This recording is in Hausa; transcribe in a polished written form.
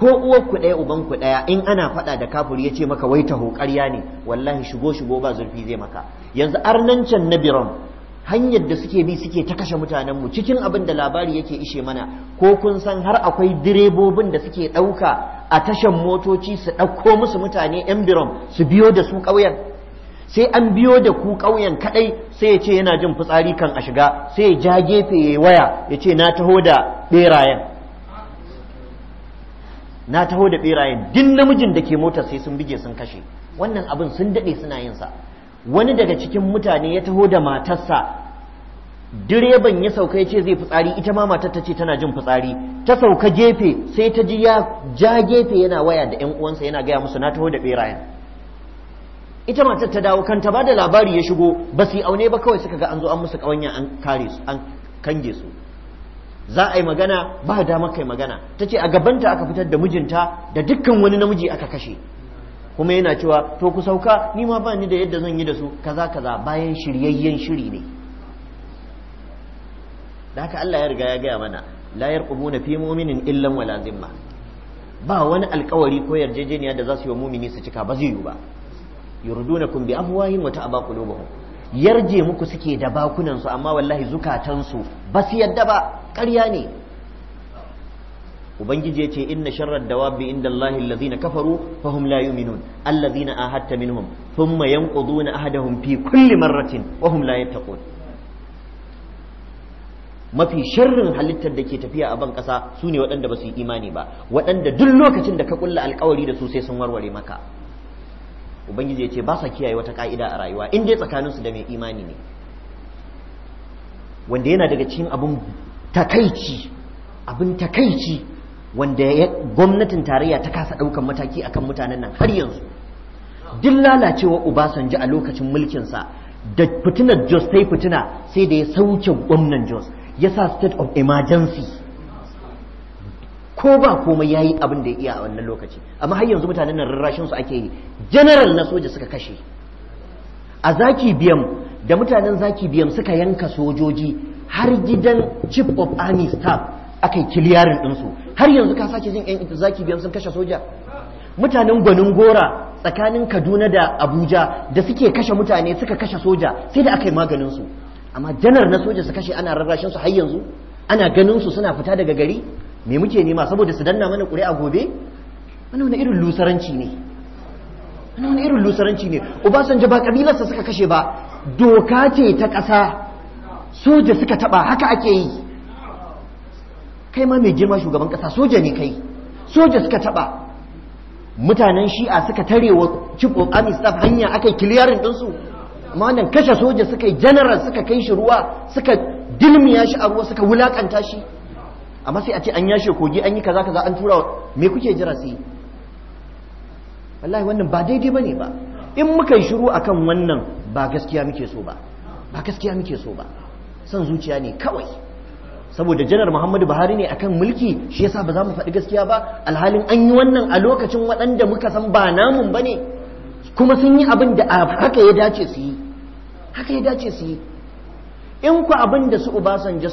Ko uwar ku ɗaya uban ku ɗaya, in ana faɗa da kafiri ya ce maka wai taho, ƙarya ne wallahi, shigo shigo ba zurfi zai maka. Yanzu arnancan na Biron, hanyar da suke bi suke ta kashe mutanenmu, cikin abin da labari yake ishe mana, ko kun san har akwai direbobin da suke ɗauka a tashan motoci su ɗauko musu mutane 'yan Biron su biyo da su ƙauyen? Sai an biyo da ku ƙauyen kaɗai, sai ya ce yana jin fitsari, kan a shiga sai ya ja gefe ya waya ya ce, "Na taho da ɓerayen, na taho da ɓerayen." Duk namijin da ke motar sai sun bige sun kashe. Wannan abin sun daɗe suna yin sa. Wani daga cikin mutane ya taho da matarsa, direban ya sauka ya ce zai fitsari, ita ma matar ta ce tana jin fitsari, ta sauka gefe, sai ta ji ya ja gefe yana waya da ƴan uwansa yana gaya musu, "Na taho da ɓerayen." Ita matar ta dawo, kanta ba da labari ya shigo, ba su yi aune ba, kawai suka ga an zo an musu ƙawanya, an kare su, an kange su. Za a yi magana, ba dama kai magana. Ta ce a gabanta aka fitar da mijinta da dukkan wani namiji aka kashe, kuma yana cewa, "To ku sauka, ni ma ba ni da yadda zan yi da su," kaza kaza, bayan shiryayyen shiri ne. Da haka Allah ya riga ya gaya mana, la yarqubuna fi mu'minin illan wala zimma. Ba wani alkawari ko yarjejeniya da za su yi wa mumini su cika, ba zai yi ba. Yurdunakum bi afwahihim wa ta'aba qulubuhum. Yarje muku suke da bakunan su, amma wallahi zukatansu ba su yadda ba, ƙarya ne. Ubangiji ya ce, inna sharrad dawabi inda Allahi allazina kafaru fahum la yu'minun, allazina ahadta minhum thumma yanquduna ahadahum fi kulli marratin wa hum la yattaqun. Mafi sharrin halittar da ke tafiya a ban ƙasa su ne waɗanda ba su yi imani ba, waɗanda duk lokacin da ka kulla alkawari da su sai sun warware maka. Ubangiji ya ce ba sa kiyaye wata ka'ida a rayuwa in dai tsakaninsu da mai imani ne. Wanda yana daga cikin abun takaici, abin takaici, wanda gwamnatin tarayya ta kasa ɗaukan mataki akan mutanen nan har yanzu. Duk lalacewa Obasanjo a lokacin mulkinsa, da fitinar Jos ta yi fitina, sai da ya sauke gwamnan Jos, ya sa state of emergency. Ko ba komai, ya yi abin da ya iya a wannan lokaci. Amma har yanzu mutanen nan rarrashin su ake yi. General na soja suka kashe a Zaki Biam, da mutanen Zaki Biam suka yanka sojoji har gidan chief of army staff, aka yi clearing ɗinsu. Har yanzu ka sake jin 'yan Zaki Biam sun kashe soja? Mutanen Gwanin Gora tsakanin Kaduna da Abuja da suke kashe mutane, suka kashe soja, sai da aka yi maganin su. Amma janar na soja su kashe, ana rarrashin su, har yanzu ana ganin su suna fita daga gari. Me muke nema? Saboda su danna mana ƙuri'a gobe? Wani wani irin lusaranci ne wani? Wani irin lusaranci ne? Obasanjo ba kabilarsa suka kashe ba, doka ce ta ƙasa, soja suka taba, haka ake yi. Kai ma mai girma shugaban ƙasa, soja ne kai, soja suka taba. Mutanen Shi'a suka tare wa chief of army staff hanya, aka yi clearing ɗinsu. Amma wannan kashe soja suka yi, general suka kai shi ruwa, suka dilmiya shi a ruwa, suka wulakanta shi. Amma sai a ce an yashe kogi, an yi kaza kaza, an tura. Me kuke jira su yi? Wallahi wannan ba daidai bane ba. In muka yi shiru akan wannan, ba gaskiya muke so ba, ba gaskiya muke so ba, son zuciya ne kawai. Saboda Janar Muhammadu Buhari ne akan mulki, shi yasa ba za mu faɗi gaskiya ba, alhalin an yi wannan a lokacin waɗanda muka san ba namun ba ne, kuma sun yi abin da haka ya dace su yi, haka ya dace su yi. In ku abin da su Obasanjo